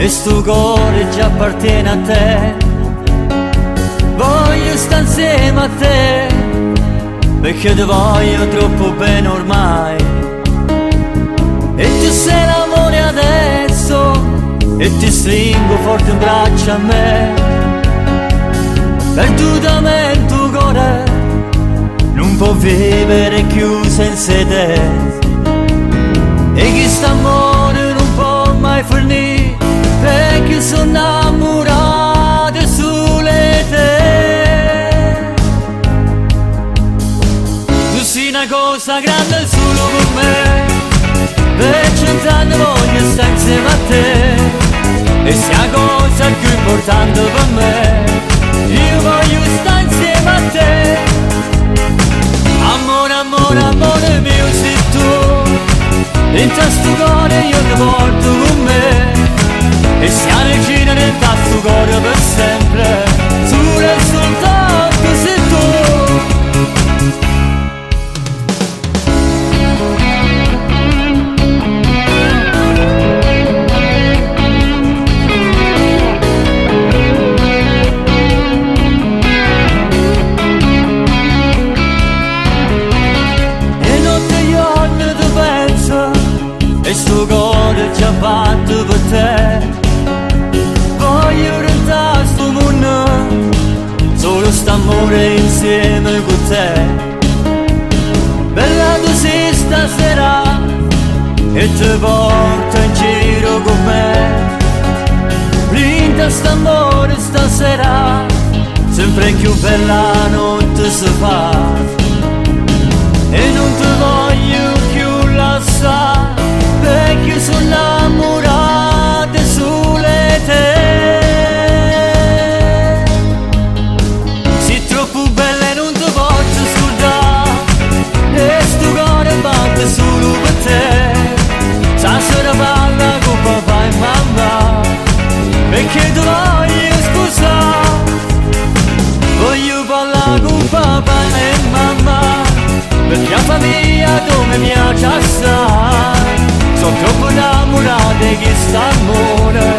E sto cuore già appartiene a te. Voglio stare insieme a te, perché ti voglio troppo bene ormai. E tu sei l'amore adesso, e ti stringo forte in braccio a me. Perdutamente il cuore non può vivere più senza te. E chi sta amore non può mai finire, perché sono innamorato solo di te. Tu sei una cosa grande solo per me, per cent'anni voglio stare insieme a te. E sei la cosa più importante per me, io voglio stare insieme a te. Amore, amore, amore mio sei tu, in sto cuore io ti porto con me. E sei la regina del sto cuore per sempre, solo e soltanto sei tu. E notte e giorno ti penso, e sto cuore già batte per te. Voglio rentare sto mondo, solo st'amore insieme con te. Bella tu sei stasera, e ti porto in giro con me. Brinda st'amore stasera, sempre più bella notte si fa. E non ti voglio più lasciare, perché sono innamorato solo di te. Sei troppo bella e non ti posso scordare, e sto cuore batte solo per te. Stasera parla con papà e mamma, perché ti voglio sposare. Voglio parlare con papà e mamma, perché la famiglia come mi piace assai. Sono troppo innamorato di questo amore,